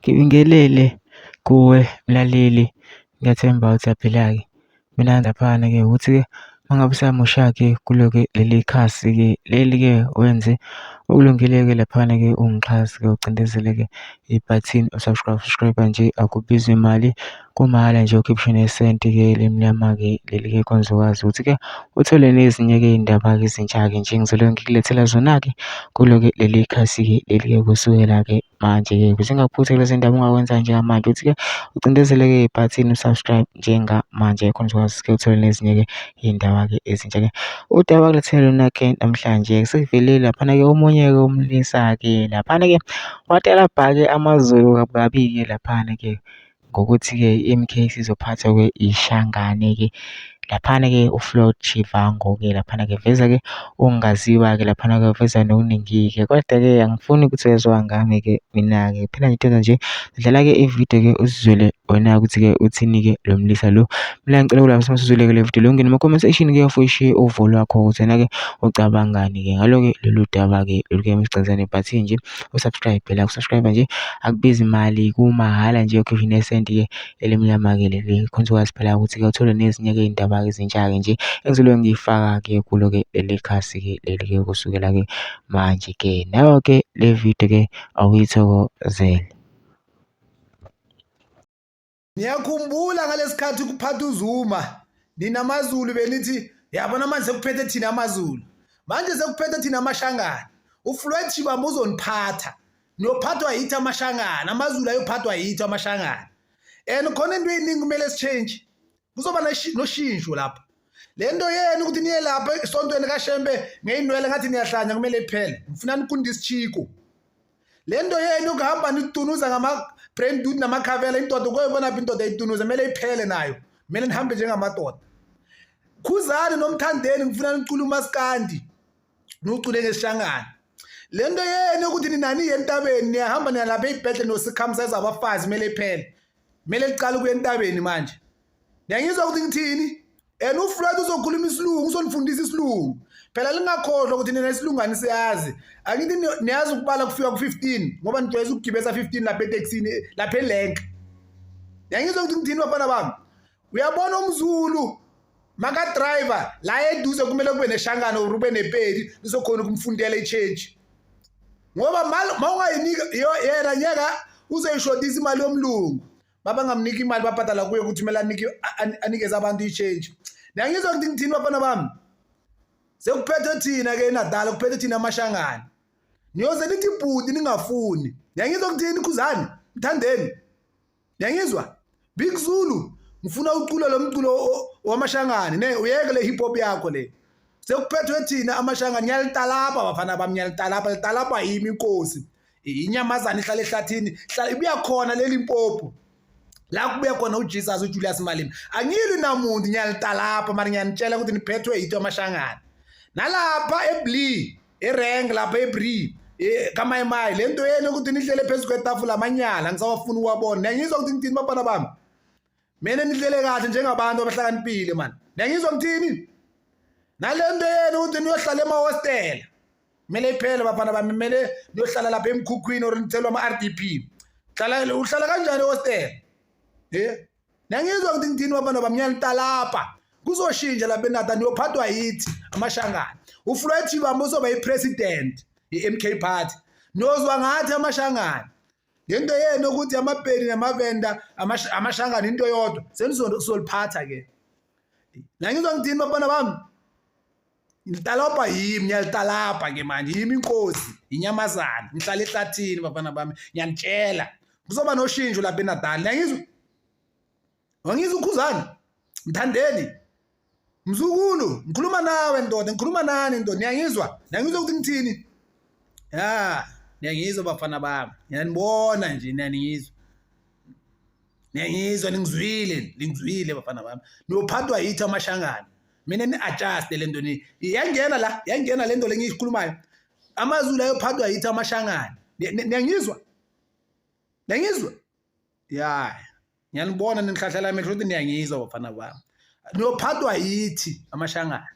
Ngibingelele kuwe mlaleli, ngiyathemba ukuthi uyaphila-ke. Mina laphana-ke ukuthi-ke uma ngabe usamusha-ke kulo-ke leli khasi-ke leli-ke wenze okulungile-ke laphana-ke ungixhase-ke ucindezele-ke ibhathini u-subscribe, subscribe nje akubizi mali kumahhala nje ukhiphe nesenti-ke elimnyama-ke leli-ke khona uzokwazi ukuthi-ke uthole nezinye-ke iy'ndaba-ke ezintsha-ke nje ngizobe ngikulethela zona-ke kulo-ke leli khasi-ke leli-ke kusukela-ke manje-ke ukuze ungaphuthi lezi ndaba ungakwenza njengamanje ukuthi-ke ucindezeleke ibhathini u-subscribe njengamanje khona uzokwazi-ke uthole nezinye-ke iy'ndaba-ke ezintsha-ke. Udaba kulethele lona-ke namhlanje sekuvelile laphana-ke omunye-ke umlisa-ke laphana-ke watalabha-ke amaZulu kabi-ke laphana-ke ngokuthi-ke i-M_K isizophathwa-ke iShangane-ke. Laphana-ke uFloyd Shivambu-ke laphana-ke veza-ke okungaziwa-ke laphana-ke veza nokuningi-ke kodwa-ke angifuni ukuthi wezwa ngami-ke mina-ke phela ngithanda nje dlala-ke ividiyo-ke uzizwele wena ukuthi-ke uthini-ke lo mlisa lo. Mina ngicela ukulapha masuzwile-ke le vidiyo le ungene ema-comment section-ke ufishe uvo lwakho ukuthi wena-ke ucabangani-ke ngalo-ke lolu daba-ke lolu-ke msigcinizane ibhathini nje. U-subscribe la u-subscribe nje akubizi mali kumahhala nje ukhiphe nesenti ke elimnyama ke leli khona uzokwazi phela ukuthi ke uthole nezinye ke iy'ndaba ke ezintsha ke nje engizobe ngiyifaka ke kulo ke leli khasi ke leli ke kusukela ke manje ke nayo ke le video ke awuyithokozele. Niyakhumbula ngalesikhathi kuphatha uZuma nina amaZulu benithi yabona manje sekuphethe thina amaZulu manje sekuphethe thina amashangana uFloyd Shibambo uzoniphatha niyophathwa yithi amashangana amaZulu ayophathwa yithi amashangana and khona into eyiningi kumele sichange kuzoba noshintsho lapha le nto yenu ukuthi niye lapha esontweni kaShembe ngeyinwele ngathi niyahlanya kumele iphele ngifuna nikunde isishiko Le nto yenu yokuhamba nitunuza ngama-brain dude namakhavela indoda koyibona phi indoda itunuza kumele iphele nayo kumele nihambe njengamadoda khuzani nomthandeni ngifuna nicule umaskandi niwucule ngesishangane le nto yenu yokuthi ninaniye entabeni niyahamba niyalapha ey'bhedle nosikhamseza abafazi kumele iphele kumele liqale ukuya entabeni manje Niyangizwa ukuthi ngithini? And uFloyd uzokhuluma isilungu, uzonifundisa isilungu. Phela lingakhohlwa ukuthi nina isilungu anisiyazi. Angithi niyazi ukubala kufika ku-15 ngoba nijwayeza ukugibeza 15 lapha etekisini lapha elenk. Niyangizwa ukuthi ngithini bafana bami? Uyabona umZulu maka driver la eduze kumele kube neshangane or ube nepedi lizokhona ukumfundela i-change. Ngoba mawungayinika yena nyeka uzoyishodisa imali yomlungu. Babangamnika imali babhadala kuye ukuthi kumele anike anikeze abantu i-change. Niyangizwa ukuthi ngithini bafana bami? Sekuphethe thina ke eNatal, kuphethe thina amashangane. Niyoze nithi bhuti ningafuni. Niyangizwa ukuthini khuzani? Mthandeni. Niyangizwa? Big Zulu, ngifuna ucula lo mculo wamashangane ne uyeke le hip hop yakho le. Sekuphethwe thina amashangane ngiyalitalapha bafana bami ngiyalitalapha litalapha yimi inkosi. Inyamazane ihlala ehlathini, hlala ibuya khona leli mpopo. La kubuya khona uJesus uJulius Malema. Angilwi namuntu ngiyalitalapha mara ngiyanitshela ukuthi niphethwe yitho amashangane. Nalapha eBlee, eRank lapha eBree, kaMayimayi le nto yenu ukuthi nihlele phezu kwetafula amanyala ngisawafuna ukuwabona. Niyangizwa ukuthi ngithini bafana bami? Mina nihlele kahle njengabantu abahlakaniphile mani. Niyangizwa ngithini? Nale nto yenu ukuthi niyohlala emahostela. Kumele iphele bafana bami, kumele niyohlala lapha emkhukhwini or nithelwa ama-RDP. Hlala uhlala kanjani ehostela? Eh? Niyangizwa ukuthi ngithini bafana bami, ngiyanitalapha. Kuzoshintsha lapha eNata niyophathwa yithi amashangane. UFloyd Shivambu uzoba i-president ye-MK Party. Niyozwa ngathi amashangane. Lento yenu ukuthi amapeni namavenda amashangane into yodwa senizoliphatha ke. Nangizwa ngithini bafana bami? Ngitalabha yimi, ngiyalitalabha ke manje yimi inkosi, inyamazana, ngihlala ehlathini bafana bami, ngiyanitshela. Kuzoba noshintsho lapha eNatal. Niyangizwa? Wangizwa ukhuzani? Mthandeni. Mzukulu, ngikhuluma nawe ndoda, ngikhuluma nani ndoda, niyangizwa? Niyangizwa ukuthi ngithini? Ya, niyangizwa bafana bami. Ngiyanibona nje, niyangizwa. Niyangizwa, ningizwile, ningizwile bafana bami. Niyophathwa yithi amashangane. Mina ni-adjust le nto ni. Iyangena la, iyangena le nto le ngiyikhulumayo. AmaZulu ayophathwa yithi amashangane. Niyangizwa? Niyangizwa? Ya, ngiyanibona nihlahlela amehlo ukuthi niyangizwa bafana bami. Niyophathwa yithi amashangane.